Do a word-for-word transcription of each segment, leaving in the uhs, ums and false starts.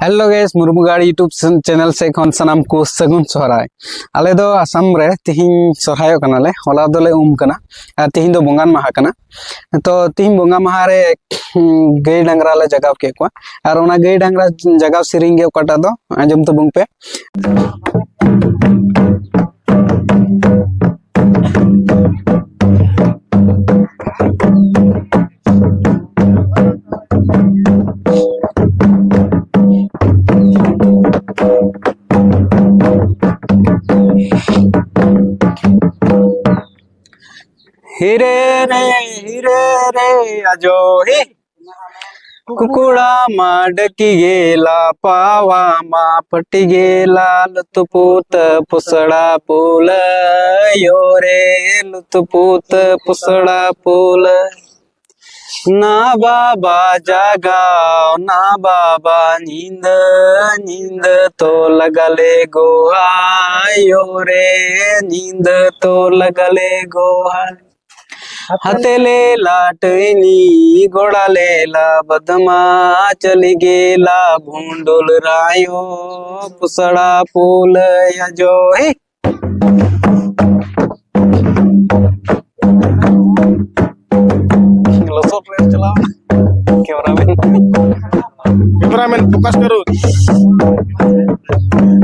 Hello guys, Murmu ᱜᱟᱲ YouTube channel ᱥᱮᱫ ᱠᱷᱚᱱ ᱥᱟᱱᱟᱢ ᱠᱚ ᱥᱟᱹᱜᱩᱱ ᱥᱚᱦᱨᱟᱭ᱾ ᱟᱞᱮ ᱫᱚ ᱟᱥᱟᱢ ᱨᱮ ᱛᱤᱦᱤᱧ ᱥᱚᱦᱨᱟᱭᱚᱜ ᱠᱟᱱᱟᱞᱮ᱾ ᱦᱚᱞᱟ ᱫᱚᱞᱮ ᱩᱢ ᱠᱟᱱᱟ ᱟᱨ ᱛᱤᱦᱤᱧ ᱫᱚ ᱵᱚᱸᱜᱟᱱ ᱢᱟᱦᱟ ᱠᱟᱱᱟ᱾ ᱛᱚ ᱛᱤᱦᱤᱧ ᱵᱚᱸᱜᱟ ᱢᱟᱦᱟ ᱨᱮ ᱜᱟᱹᱭ ᱰᱟᱝᱨᱟ ᱞᱮ ᱡᱟᱜᱟᱣ ᱠᱮᱫ ᱠᱚᱣᱟ᱾ ᱟᱨ ᱚᱱᱟ ᱜᱟᱹᱭ ᱰᱟᱝᱨᱟ ᱡᱟᱜᱟᱣ ᱥᱮᱨᱮᱧ ᱜᱮ ᱚᱠᱟᱴᱟᱜ ᱫᱚ ᱟᱸᱡᱚᱢ ᱛᱟᱵᱚᱱ ᱯᱮ᱾ ᱦᱤᱨᱮ ᱨᱮ, ᱦᱤᱨᱮ ᱨᱮ, ᱟᱡᱚ ᱦᱤ᱾ ᱠᱩᱠᱩᱲᱟ ᱢᱟ ᱰᱟᱹᱠᱤ ᱜᱮᱞᱟ, ᱯᱟᱣᱟ ᱢᱟ ᱯᱟᱹᱴᱤ ᱜᱮᱞᱟ, ᱞᱩᱛᱩᱯᱩᱛ ᱯᱩᱥᱲᱟ ᱯᱩᱞᱟᱹᱭᱚ ᱨᱮ, ᱞᱩᱛᱩᱯᱩᱛ ᱯᱩᱥᱲᱟ ᱯᱩᱞᱟᱹᱭᱚ᱾ ᱱᱟ ᱵᱟᱵᱟ ᱡᱟᱜᱟᱣ, ᱱᱟ ᱵᱟᱵᱟ ᱧᱤᱫᱟᱹ, ᱧᱤᱫᱟᱹ ᱛᱚ ᱞᱟᱜᱟᱞᱮ ᱜᱚᱦᱟᱭᱚ ᱨᱮ, ᱧᱤᱫᱟᱹ ᱛᱚ ᱞᱟᱜᱟᱞᱮ ᱜᱚᱦᱟᱭ᱾ ᱦᱟᱛᱮ ᱞᱮ ᱞᱟᱴᱟᱹᱭᱱᱤ, ᱜᱚᱲᱟ ᱞᱮ ᱞᱟ ᱵᱟᱫᱢᱟ, ᱪᱟᱹᱞᱤ ᱜᱮ ᱞᱟ ᱵᱷᱩᱸᱰᱩᱞ ᱨᱟᱭᱚ, ᱯᱩᱥᱲᱟ ᱯᱩᱞᱟᱹᱭᱟ ᱡᱚᱦᱮ᱾ ᱞᱚᱥᱚᱫ ᱨᱮ ᱪᱟᱞᱟᱣ ᱮᱱᱟ᱾ ᱠᱮᱢᱨᱟᱢᱮᱱ᱾ Cameramen focus ᱠᱟᱨᱳ᱾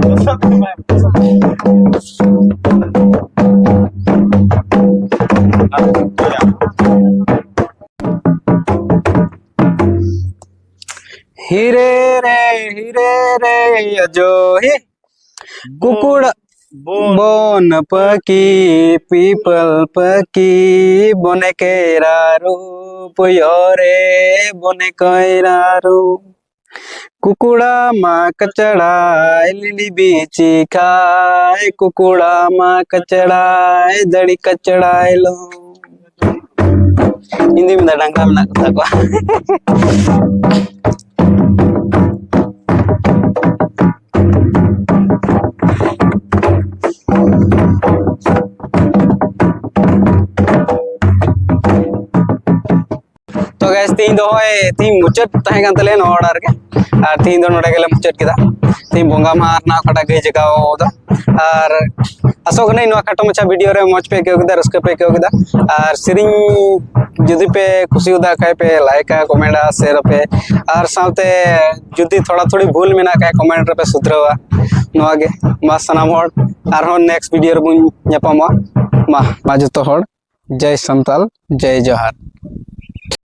ᱞᱚᱥᱚᱫ ᱨᱮ ᱵᱟᱭ ᱯᱷᱳᱠᱟᱥ᱾ ᱦᱤᱨᱮ ᱨᱮ, ᱦᱤᱨᱮ ᱨᱮ, ᱟᱡᱚ ᱦᱤ᱾ ᱠᱩᱠᱩᱲᱟ ᱵᱚᱱ ᱯᱟᱹᱠᱤ, ᱯᱤᱯᱟᱹᱞ ᱯᱟᱹᱠᱤ, ᱵᱚᱱᱮ ᱠᱮᱨᱟ ᱨᱩᱯ ᱭᱚᱨᱮ, ᱵᱚᱱᱮ ᱠᱚᱭᱨᱟ ᱨᱩᱯ᱾ ᱠᱩᱠᱩᱲᱟ ᱢᱟ ᱠᱟᱪᱲᱟᱭ, ᱞᱤᱞᱤ ᱵᱤᱪᱤ ᱠᱷᱟᱭ, ᱠᱩᱠᱩᱲᱟ ᱢᱟ ᱠᱟᱪᱲᱟᱭ, ᱫᱟᱲᱤ ᱠᱟᱪᱲᱟᱭ ᱞᱚ᱾ ᱤᱧ ᱫᱩᱧ ᱢᱮᱱᱫᱟ ᱰᱟᱝᱨᱟ ᱢᱮᱱᱟᱜ ᱠᱚᱛᱟ ᱠᱚᱣᱟ᱾ ᱛᱚ ᱛᱚ ᱜᱟᱭᱥ, ᱛᱤᱦᱤᱧ ᱫᱚ ᱦᱚᱸᱜᱼᱚᱭ ᱛᱤᱦᱤᱧ ᱢᱩᱪᱟᱹᱫ ᱛᱟᱦᱮᱸ ᱠᱟᱱ ᱛᱟᱞᱮᱭᱟ ᱱᱚᱣᱟ ᱚᱲᱟᱜ ᱨᱮᱜᱮ, ᱟᱨ ᱛᱤᱦᱤᱧ ᱫᱚ ᱱᱚᱰᱮ ᱜᱮᱞᱮ ᱢᱩᱪᱟᱹᱫ ᱠᱮᱫᱟ᱾ ᱛᱤᱦᱤᱧ ᱵᱚᱸᱜᱟ ᱢᱟᱦᱟ ᱨᱮᱱᱟᱜ ᱚᱠᱟᱴᱟᱜ ᱜᱟᱹᱭ ᱡᱟᱜᱟᱣ ᱫᱚ, ᱟᱨ ᱟᱥᱚᱜ ᱠᱟᱹᱱᱟᱹᱧ ᱱᱚᱣᱟ ᱠᱷᱟᱴᱚ ᱢᱟᱪᱷᱟ ᱵᱷᱤᱰᱤᱭᱳ ᱨᱮ ᱢᱚᱡᱽ ᱯᱮ ᱟᱹᱭᱠᱟᱹᱣ ᱠᱮᱫᱟ, ᱨᱟᱹᱥᱠᱟᱹ ᱯᱮ ᱟᱹᱭᱠᱟᱹᱣ ᱠᱮᱫᱟ᱾ ᱟᱨ ᱥᱮᱨᱮᱧ ᱡᱩᱫᱤ ᱯᱮ ᱠᱩᱥᱤᱭᱟᱫᱟ ᱠᱷᱟᱡ ᱯᱮ ᱞᱟᱭᱤᱠᱟ, ᱠᱚᱢᱮᱱᱴᱟ, ᱥᱮᱭᱟᱨ ᱟᱯᱮ, ᱟᱨ ᱥᱟᱶᱛᱮ ᱡᱩᱫᱤ ᱛᱷᱚᱲᱟ ᱛᱷᱩᱲᱤ ᱵᱷᱩᱞ ᱢᱮᱱᱟᱜ ᱠᱷᱟᱡ ᱠᱚᱢᱮᱱᱴ ᱨᱮᱯᱮ ᱥᱩᱫᱷᱨᱟᱹᱣᱟ᱾ ᱱᱚᱣᱟ ᱜᱮ ᱢᱟ ᱥᱟᱱᱟᱢ ᱦᱚᱲ, ᱟᱨᱦᱚᱸ ᱱᱮᱠᱥᱴ ᱵᱷᱤᱰᱤᱭᱳ ᱨᱮᱵᱚᱱ ᱧᱟᱯᱟᱢᱚᱜᱼᱟ᱾ ᱢᱟ, ᱢᱟ ᱡᱚᱛᱚ ᱦᱚᱲ ᱡᱟᱭ ᱥᱟᱱᱛᱟᱞ, ᱡᱟᱭ ᱡᱚᱦᱟᱨ᱾